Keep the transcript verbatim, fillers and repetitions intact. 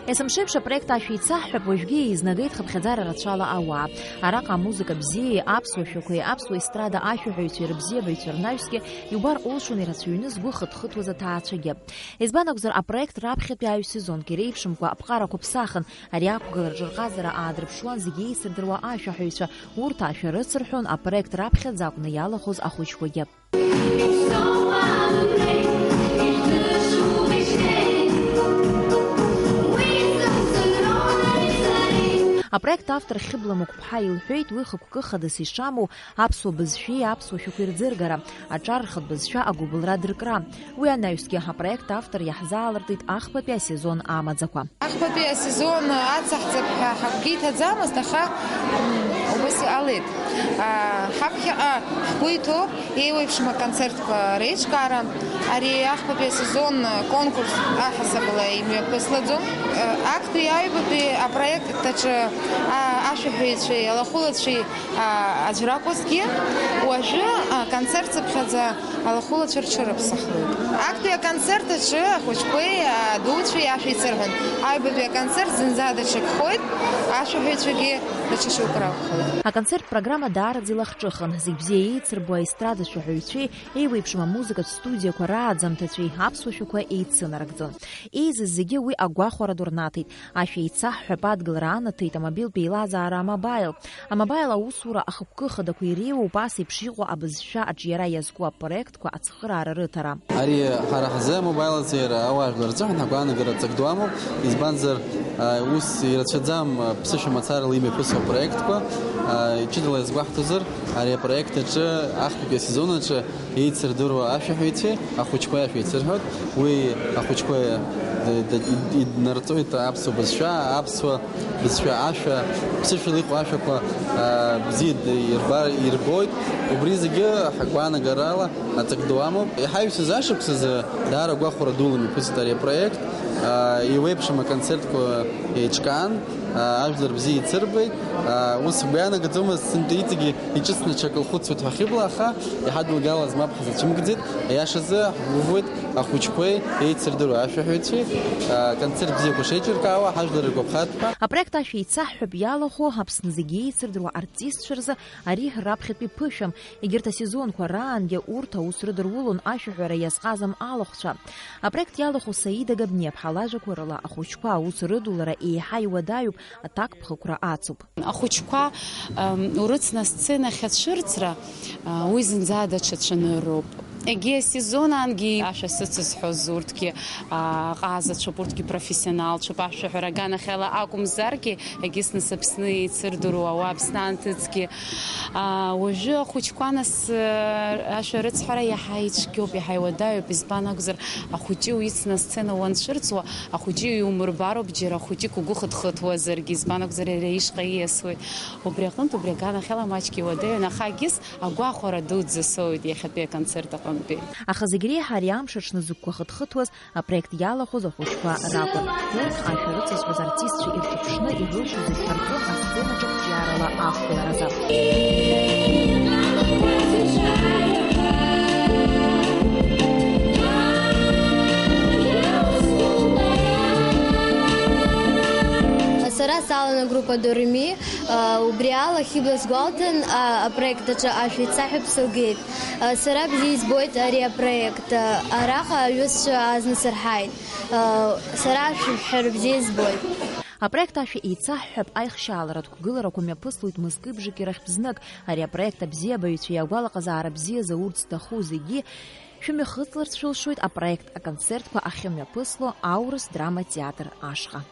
Есымшеиԥш апроект ашәа еицаҳҳәап, уажәгьы еизнагеит хыԥхьаӡара рацәала ауаа. Араҟа амузыка бзиеи, аԥсуа шәақәеи, аԥсуа естрада ашәаҳәаҩцәеи рыбзиабаҩцәа рнаҩсгьы иубар улшон ирацәаҩны згәы хыҭхыҭуаз аҭаацәагьы. Избан акәзар, апроект раԥхьатәи аҩ сезонк иреиԥшымкәа аԥҟарақәа ԥсахын. Ари ақәгылараҿы рҟазара аадырԥшуан зегьы еицырдыруа ашәаҳәаҩцәа, урҭ ашәа рыцырҳәон апроект раԥхьаӡа акәны иалахәыз ахәыҷқәагьы. Апроект автор Хьыбла Мықәԥҳа илҳәеит уи хықәкы хадас ишамоу аԥсуа бызшәеи аԥсуа шәақәеи рӡыргара, аҿар рхатә бызшәа агәыбылра адыркра. Уи анаҩсгьы апроект автор иаҳзаалыртит ахԥатәи асезон амаӡақәа. Ахԥатәи асезон ацаҳҵап ҳәа ҳагәгьы иҭаӡамызт, аха, м, убас иҟалеит. А, ҳаԥхьаҟа ҳгәы иҭоуп еиуеиԥшым аконцертқәа реиҿкаара. Ари ахԥатәи асезон конкурс аҳасабала имҩаԥыслаӡом. Актәи аҩбатәи апроект аҿы, а, ашәаҳәаҩцәеи алахәылацәеи, а, аӡә ракәызҭгьы, уажәы, а, аконцерт цыԥхьаӡа алахәылацәа рҽырыԥсахуеит. Актәи аконцерт аҿы ахәыҷқәеи адуцәеи ашәа еицырҳәон. Аҩбатәи аконцерт зынӡа даҽакхоит, ашәаҳәаҩцәагьы даҽа шьоук ракәхоит. Аконцерт программа даараӡа илахҿыхын, зегь бзиа еицырбо аестрада шәаҳәаҩцәеи еиуеиԥшым амузыкатә студиақәа рааӡамҭацәеи аԥсуа шәақәа еицынарыгӡон. Еизаз зегьы уи агәахәара ду рнаҭеит. Ашәа еицаҳҳәап адгылара анаҭеит амобилтә еилазаара амобаил. Амобаил аусура ахықәкы хадақәа иреиуоуп ас еиԥш иҟоу абызшәа аҿиара иазку апроектқәа ацхыраара рыҭара. Ари ҳара ҳзы амобаил аҵеира ауаажәлар рзыҳәан ҳгәаанагара ҵак ду амоуп, избанзар, а, ус ирацәаӡам, а, ԥсышәа мацарала имҩаԥысуа апроектқәа, а, ҷыдала иазгәаҳҭозар, ари апроект аҿы ахԥатәи асезон аҿы еицырдыруа ашәаҳәаҩцәеи ахәыҷқәеи ашәа еицырҳәоит. Уи ахәыҷқәа д-, д-, ид-, иднарҵоит аԥсуа бызшәа, аԥсуа бызшәа ашәа, ԥсышәала иҟоу ашәақәа, аа, бзиа д-, ирбар-, ирбоит. Убри зегьы ҳгәаанагарала аҵак ду амоуп. Иҳаҩсыз ашықәсазы даара гәахәара дула мҩаԥысит ари апроект. Аа, еиуеиԥшым аконцертқәа еиҿкаан. Аа, ажәлар бзиа еицырбеит. Аа, ус сгәы иаанагӡомызт, сынтәа иҵегьы иҿыцны ҽак лхәыцуеит ҳәа Хьыбла, аха иҳадылгалаз мап ҳзацәымгӡеит. Аиашазы, ҳгәыӷуеит ахәыҷқәеи еицырдыруа ашәаҳәаҩцәеи, аа, концерт бзиақәа шеиҿыркаауа, ҳажәлар ргәаԥхартә ҳәа. Апроект ашәа еицаҳҳәап иалахәу Аԥсны зегьы еицырдыруа артистцәа рзы ари раԥхьатәи ԥышәам. Егьырҭ асезонқәа раангьы урҭ аус рыдырулон ашәаҳәара иазҟазам алахәцәа. Апроект иалахәу Саида Габниаԥҳа лажәақәа рыла, ахәыҷқәа аус рыдулара еиҳа иуадаҩуп, аҭакԥхықәра ацуп. Ахәыҷқәа, ам, урыцны асценахь ацәырҵра, а, уи зынӡа даҽа цәанырроуп. Егьи асезон ангьы ашәа сыцызҳәоз урҭгьы, а, ҟазацәоуп, урҭгьы профессионалцәоуп, ашәаҳәара аганахьала акәымзаргьы, егьыс нас Аԥсны еицырдыруа ауаа Аԥсны анҭыҵгьы. А, уажәы ахәыҷқәа нас, а, ашәа рыцҳара иаҳа ицәгьоуп, иаҳа иуадаҩуп, избан акәзар, ахәыҷы уицны асцена уанцәырҵуа, ахәыҷы иумырбароуп, џьара ахәыҷык угәы хыҭхыҭуазаргьы, избан акәзар, иара ишҟа ииасуеит. Убри аҟынтә, убри аганахьала маҷк иуадаҩын, аха егьыс агәахәара дуӡӡа соуеит иахьатәи аконцерт аҟынтәи. Аха зегь реиҳа ари амш аҽны зыгәқәа хыҭхыҭуаз апроект иалахәыз ахәыҷқәа ракәын. Урҭ ашәа рыҵазкуаз артистцәа ирҿыԥшны ирылшоз зегь ҟарҵон асценаҿы қәҿиарала ақәгыларазы. Сара салан агруппа Дореми, убри ала Хьыбла сгәалҭан, апроект аҿы ашәа еицаҳҳәап сылгеит. Сара бзиа избоит ари апроект. Араҟа аҩызцәа азна сырҳаит. Сара ашәаҳәара бзиа избоит. Апроект ашәа еицаҳҳәап аихшьааларатә қәгыларақәа мҩаԥыслоит мызкы-бжаки рахьтә знык. Ари апроект абзиабаҩцәа иагәалаҟазаара бзиа заурц зҭаху зегьы шәымҩахыҵларц шәылшоит апроект аконцертқәа ахьымҩаԥысло аурыс драма театр ашҟа.